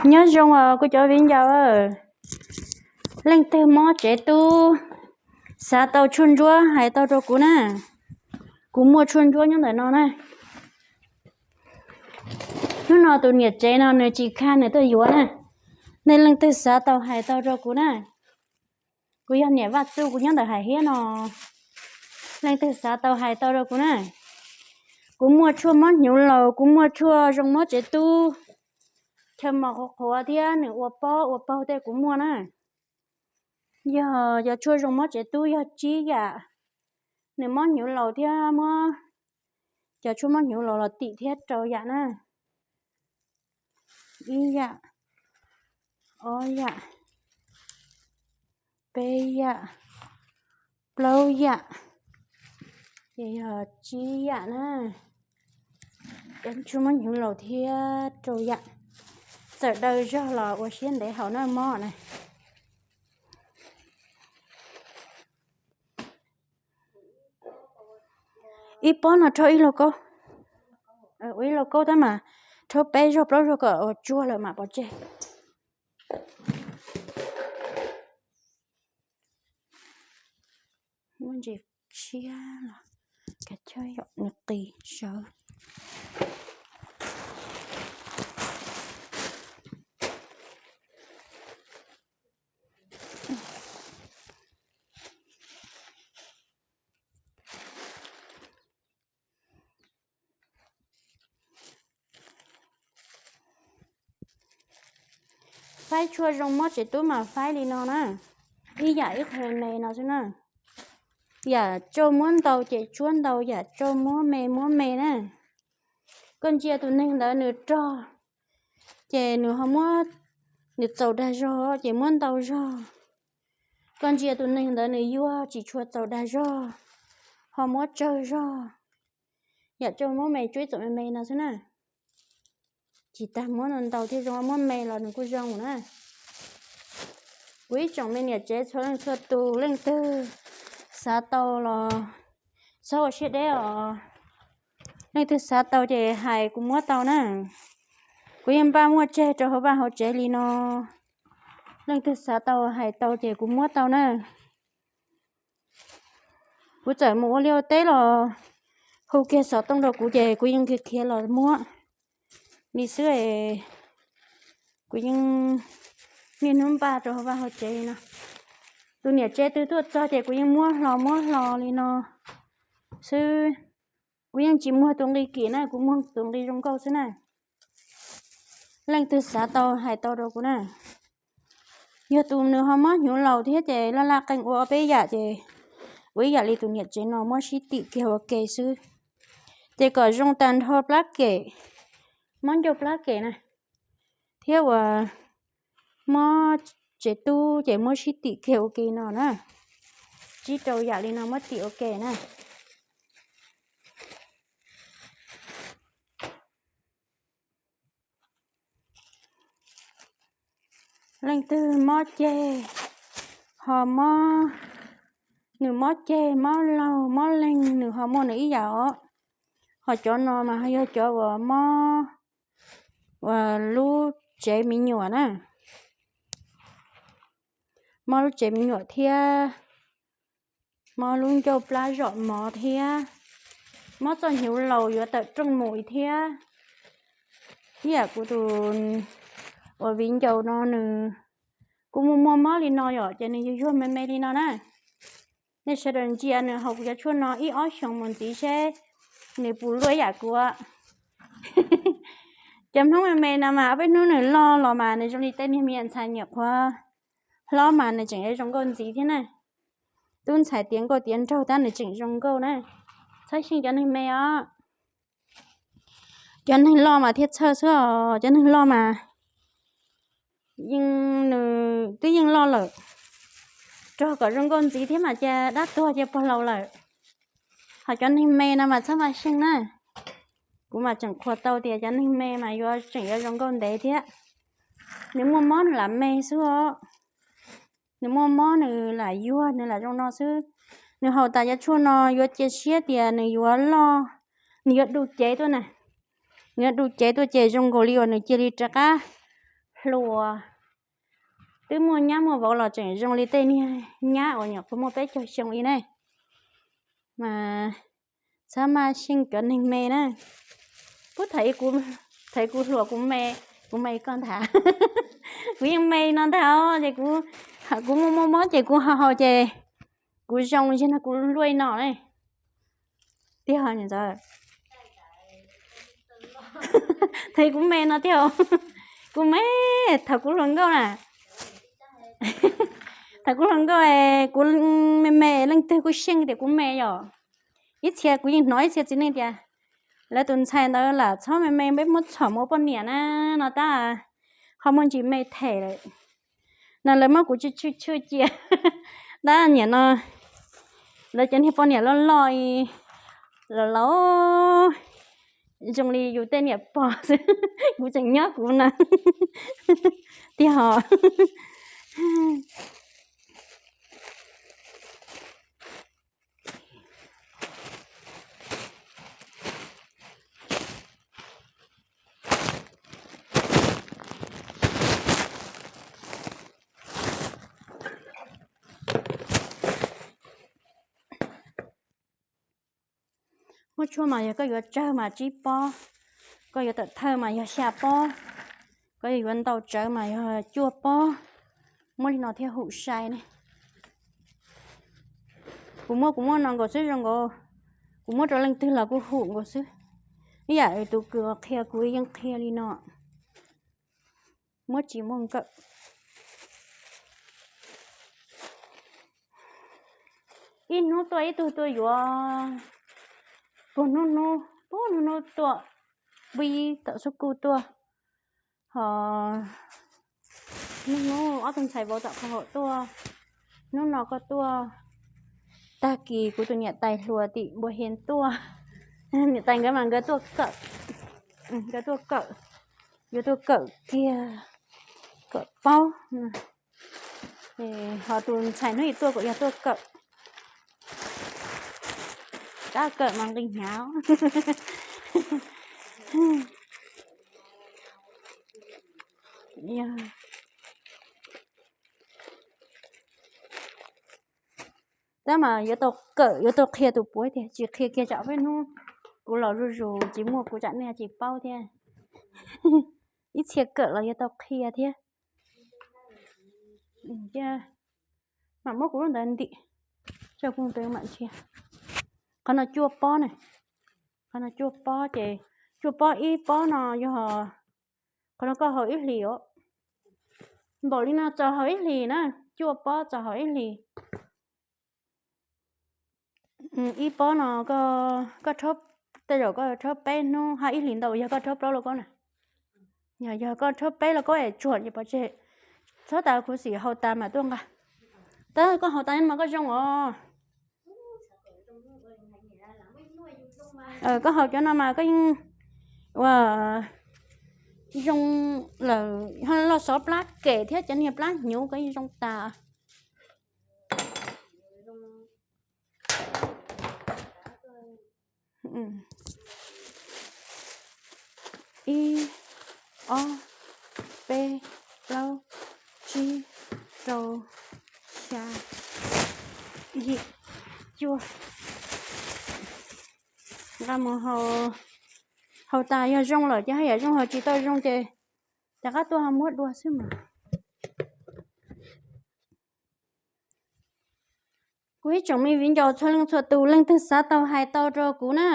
Nyob zoo os kuv cov viv ncaus, leej twg mob tsev tub, xav tau tshuaj ntsuab hais tau rau kuv na. Kuv muaj tshuaj ntsuab nyob ntawm no na. Hnub no tus niam tsev no nws tsis kha nws tuaj yuav na. Nej leej twg xav tau hais tau rau kuv na. Kuv yog niam Vaj Txuj, kuv nyob ntawm Hais Hiab no. Leej twg xav tau hais tau rau kuv na. Kuv muaj tshuaj mob hnyuv laus, kuv muaj tshuaj zoo mob tsev tub. Chaw mos qhuav qhuav thiab nws ua pob ua paug tej kuv muaj na. Yog cov tshuaj zoo mob tsev tub yog tsib yam. Nws mob hnyuv laus thiab muab cov tshuaj mob hnyuv laus los tim thiab rau yam na. Ib yam, ob yam, peb yam, plaub yam, ces yog tsib yam na. Cov tshuaj mob hnyuv laus thiab rau yam. Txawm daw zog los ua siab ntev haus na mob na. Ib pob no rhaub ib lauj kaub, ua ib lauj kaub tab mas rhaub peb zaug plaub zaug kom ua tsuag lawm mam pov tseg. Muab ntses tshiab los kav chawb yom nws qis sawv. Faib tshuaj zoo mob tsev tub mas faib li no na. Ib yam ib qho me no xwb na. Yam tsau muab ntau ces tsuab ntau, yam tsau muab me muab me na. Koj ntsia tus neeg ntawd nws rog, ces nws ho muab, nws txaus dag zog ces muab ntau zog. Koj ntsia tus neeg ntawd nws yuag tsis tshua txaus dag zog, ho muab tsawg zog. Yam tsau muab me tsuab ib txom me me no xwb na. Tsis tas muab ntau thiaj zoo, muab me los nws kuj zoo na. Kuv ib tsoom me niam tsev txhua leej txhua tus, leej twg xav tau los txhob ua siab deb os. Leej twg xav tau ces hais kuv muab tau na. Kuv yeej npaj muaj tseg rau hauv vaj hauv tsev li no. Leej twg xav tau hais tau ces kuv muab tau na. Kuv txawm mus ua liaj ua teb los hu kiag xov tooj rau kuv ces kuv yeej khiav khiav los muab li xwb. Kuv yeej niaj hnub npaj rau hauv vaj hauv tsev li no. Tus niam tsev twg tuaj txog ces kuv yeej muab hlo muab hlo li no xwb. Kuv yeej tsis muag tus nqi kim na, kuv muag tus nqi zoo nkauj xwb na. Leej twg xav tau hais tau rau kuv na. Yog tus nws ho mob hnyuv laus thiab ces laj laj qee ua ob peb yam ces ua ib yam li tus niam tsev no muab sib tim kiag ua ke xwb. Ces kom zoo tag nrho plab kem, mob ncauj plab kem na, thiab uas mob tsev tub ces muab sib tim kiag ua ke no na. Tsib rau yam li no muab tim ua ke na. Leej twg mob ceg, ho mob, nws mob ceg mob laug mob leeg nws ho muaj nws ib yam os. Ho cov no mas ho yog cov uas mob uas lub tsev me nyuam na, mob lub tsev me nyuam thiab mob lub ncauj plab zom mov thiab mob txoj hnyuv laus yuav tawm rooj mus thiab. Ib yam kuv tus uas viv ncaus no nws kuj muaj muaj mob li no yom, ces nws yuag yuag me me li no na. Nej sawv daws ntsia nws haus kuv cov tshuaj no ib ob xyoos mus ntxiv seb nws puas luaj ib yam kuv. Cov Hmoob me me no mas ob peb hnub nws loj los mas nws zoo li tej niag me nyuam ntxhais nyuam qhuav hlob mas nws tseem yuav zoo nkauj ntxiv thiab na. Tub ntxhais tiav nkauj tiav nraug tab nws tseem zoo nkauj na. Txhob xyeej cov neeg me os. Cov neeg loj mas thiaj txhawj xwb os, cov neeg loj mas yeej, nws twb yeej loj lawm, rog kom zoo nkauj ntxiv thiab mas cia dab tuag cia pog laus lawm. Ho cov neeg me no mas txhob maj xyeej na. Kuv mas tseem qhuas tau tias cov neeg me mas yuav tseem yuav zoo nkauj ntev thiab. Nws muaj mob nws lam me xwb os. Nws muaj mob nws lam yuag nws lam zoo no xwb. Nws haus tas cov tshuaj no yuav cia siab tias nws yuav loj, nws yuav du cev tuaj na. Nws yuav du cev tuaj ces zoo nkaus li uas nws cia li rov qab plhuav. Twb muaj nyab muaj vauv los tseem zoo li tej niag nyab uas nyuam qhuav muaj peb caug xyoo li ne. Mas txhob maj xyeej cov neeg me na. Pub thaum, thaum kuv hluas kuv me, kuv me koj ntag. Kuv yeej me no ntag os, ces kuv, kuv muaj muaj mob ces kuv haus haus ces kuv zoo, yog no kuv luaj li no ne. Tiag ntxawm. Thaum kuv me no tiag, kuv me, thaum kuv hluas nkauj na, thaum kuv hluas nkauj, kuv me me, leej twg kuj xyeej tias kuv me yom. Ib txhia kuv yeej hnov ib txhia txiv neej tias, lawv tus ntxhais ntawd lam txhob me me, peb muab txhom mus ua poj niam na no tab, ho muaj ntsis me them lawm. No lawv muab kuv tshwj tshwj tshwj cia. Tab niam no lawv cov niag poj niam loj loj, laus laus, zoo li yus tej niam pog xwb, kuv tseem nyob kuv na. Tiag os. Muab tshuaj mas yog koj yuav tsawg mas tsib pob, koj yuav tawm thawj mas yog xya pob, koj yuav ntau tsawv mas yog cuaj pob. Muab li no thiaj hum sai ne. Kuv muab, kuv muab no nkaus xwb zoo nkaus, kuv muab rau leej twg los kuj hum nkaus xwb. Ib yam tus kws qhia kuv yeej qhia li no. Muab tsis muaj nkawm. Ib hnub tuaj ib tug tuaj yuav, puag hnub hnub, puag hnub hnub tuaj, pib tom xub kuj tuaj, ho hnub hnub ob tug ntxhais vauv tom qhov haum tuaj, hnub no koj tuaj, tag kis kuv tus niam tais hluas tim Npua Hias tuaj, niam tais nkawd mas nkawd tuaj kawm, nkawd tuaj kawm, yuav tuaj kawm kiag, kawm paub. Ho tus ntxhais hnub ib tuaj kuj yog tuaj kawm, tab kawm mas nqi hnyav. Tab mas yuav tau kawm, yuav tau qhia tus puav tias tsis qhia kiag tsam peb hnub kuv los zuj zus tsis muaj kuv tsam nej tsis paub thiab. Ib txhia kawm los yuav tau qhia thiab. Mam muab kuv lub ntawd ntim, tso kuv ntawd mam ntsia. Qhov no cuaj pob na, qhov no cuaj pob ces, cuaj pob ib pob no yog, qhov no koj haus ib hlis os. Npaum li no txaus haus ib hlis na, cuaj pob txaus haus ib hlis. Ib pob no, koj, tej zaum koj rhaub peb hnub, ho ib hlis ntau yog koj rhaub plaub lauj kaub na. Yog, yog koj rhaub peb lauj kaub es tsuag ces pov tseg, txhob tas khuv xim, haus tas mam tuaj nqa. Tab koj haus tas mas koj zoo os. Koj haus cov no mas koj yeej ua zoo lawm, loj xov plab kem thiab cov niag plab hnyuv koj yeej zoo tas. Ib, ob, peb, plaub, tsib, rau, xya, yim, cuaj. Nqa mus haus, haus tas yog zoo lawm ces haj yam zoo, ho tsis tau zoo ces rov qab tuaj ho muab dua xwb mas. Kuv ib tsoom me viv ncaus txhua leej txhua tus, leej twg xav tau hais tau rau kuv na.